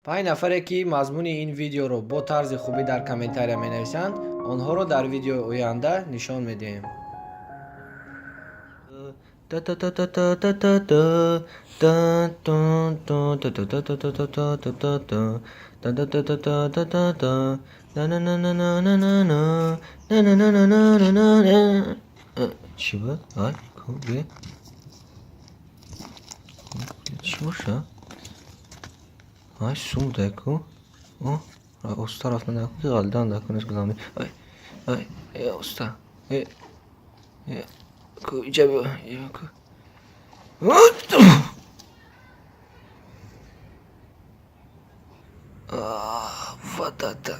Панҷ нафаре, ки мазмуни ин видеоро бо тарзи хубӣ дар комментария менависанд, онҳоро дар видеои оянда нишон медиҳем. Чӣ буд? Ай, чӣ боша? Ай, сум даку. Оста рафтан даку, ки ғалидан даку нест гузамди. Ай, ай, э, оста. Э, э, ку иҷа биё, ку. Ватата.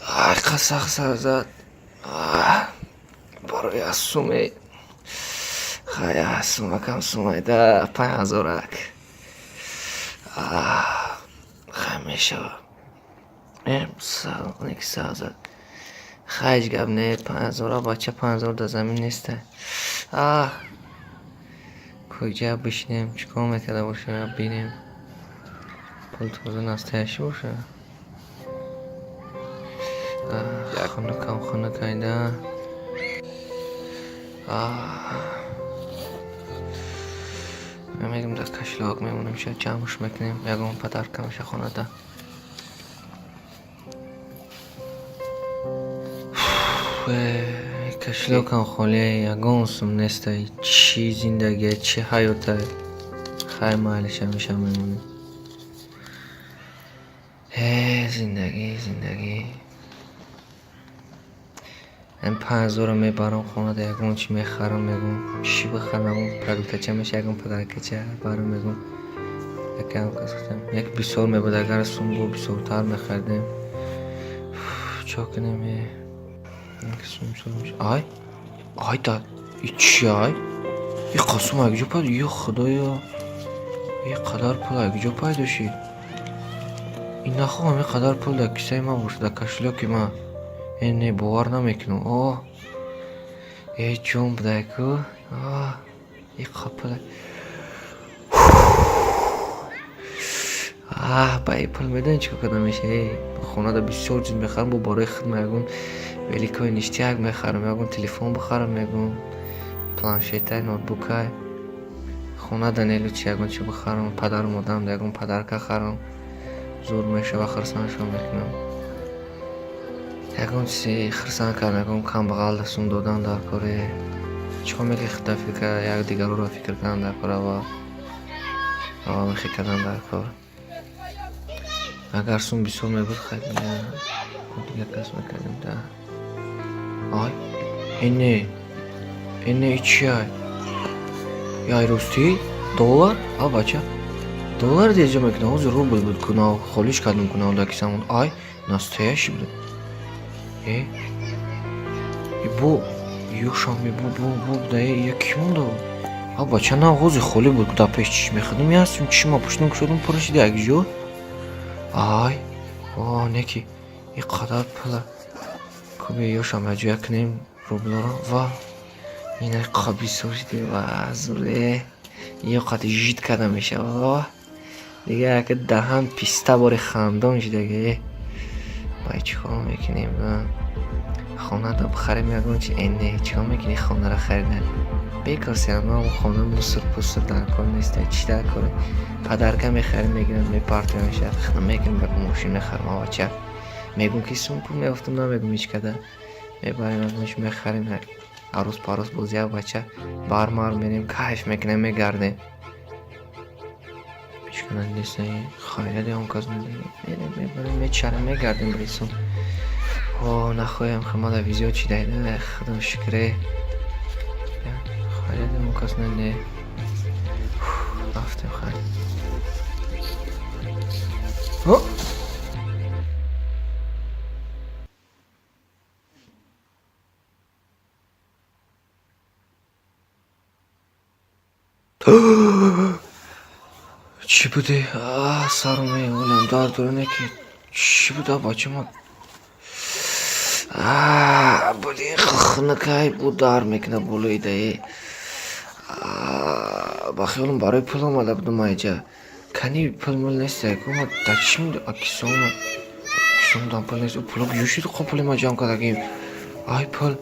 Ай, қасақ сар зад. Барои аз суме. Хай, сумакам сумайда, 5000-ак. Хай, мешава. Э, сар зад. Хай, ҳеҷ гап не, 5000, бача, 5000 дар замин неста. Куҷа бишинем, чӣ кор мекарда боша, бинем. Пул тоза настоящий боша. Хунукам хунукайда. Мегӯм, дар кошелёк мемонем, шояд ҷамъш мекунем, ягон подарка меша хонада. Кошелёкам холие, ягон сум нестай. Чӣ зиндагие, чӣ ҳаётай. Хай, майлиша, меша мемонем. Э, зиндагӣ, зиндагӣ. Ам 5000-ро мебарам хонада, ягон чӣ мехарам, мегӯм, чӣ бихарам, ягон продуктача меша, ягон подаркача барам, мегӯм. Якам кас гуфтам, як бисёр мебуд, агар сум бо бисёртар мехаридем. Чо кунем, э? Ай, ай, да, и чӣ, ай? И қасум ай куҷо пайдо? Ё худоё! И қадар пул ай куҷо пайдо шид? Ин нахоҳам ин қадар пул дар кисаи ман бошад, дар кошелёки ман. Э, не, бовар намекунам. О, э, ҷон будай ку. И қапул. Аҳ, ба ин пул медонӣ чӣ кор карда меша? Э, хонада бисёр чиз мехарам, бо барои хидма ягон великои ништяк мехарам, ягон телефон бихарам, мегӯм, планшетай, ноутбукай. Хонада нелу чи ягон чи бихарам, падару модарам ягон подарка харам. Зур мешава, хурсандшон мекунам. Ягон чизе хурсанд кардан, ягон камбағал сум додан дар коре. Чӣ кор мекунӣ, худта фикр карда, як дигарро фикр кардан дар кор аввал. Аввал мехе кардан дар кор. Агар сум бисёр мебуд, хай, дигар кас мекардем да. Ай, э, не, э, не, и чи, ай? Ай, ростӣ? Доллар? А, бача? Доллар деҷа мекунам, ҳозир рубл буд, кунав холиш кардам, кунав дар кисамон. Ай, настоящий буд. Э? И бо, ёшам, бо, бо, бо, да, э, я ки монда? А, бача, на, ҳозир холӣ буд, дар пеш чиш мехӯрдам, ястим, чишма пӯшидам, кушодам, пур шида як ҷо. Ай, о, неки, и қадар пула. Куби ёшам яҷоя кунем рублоро. Ва, ина қа бисёр шида, ва, зуре. Ё қад жид карда мешава. Дига яка даҳан писта бори хандон шидаги. Бай, чӣ кор мекунем? Хонада бихарем ягон чи? Э, не, чӣ кор мекунӣ хонаро харидан? Бекор сиам хона мусор пусур дар кор неста, чӣ дар коре? Подарка мехарем, мегирам, мепартоям, шояд хидм мекунем, ягон мошин мехарам, авача. Мегӯм, ки сум пул меёфтам, намегӯм ҳеҷ када. Мебарем, ягон чи мехарем, арӯз парӯз боз як бача бармар мерем, кайф мекунем, мегардем. Ҳеҷ кана нест, хайрияте он кас мерем, мебарем, мечарем, мегардем ба исум. О, нахоҳем, химада визиё чи дайда, худо шукре. Хайрияте он кас не. Рафтем, хай. О! Чӣ буде? Сару меолам, дард дора, не ки чӣ буда, бача, ма? Блин, хунукай бу дар мекунад болои дае. Ба хиёлам барои пул омада будам айҷа. Кани пул мул нест, ма дар чӣ кисома, кисомдам пул нест. Пуло куҷо шуд? Ко пули ма ҷамъ кардагим? Ай, пул,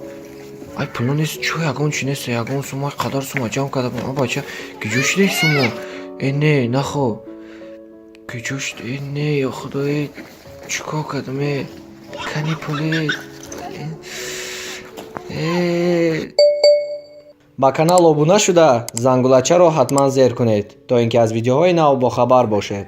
ай, пуло нест. Чӯ, ягон чи нест, ягон сума. Қадар сума ҷамъ карда будам. А, бача, куҷо шудаи сумо? Э, не, нахо, куҷо шуд? Э, не, ё худое, чӣ кор кардам? Э, кани пуле? Э. Ба канал обуна шуда, зангулачаро ҳатман зер кунед, то ин ки аз видеоҳои нав бохабар бошед.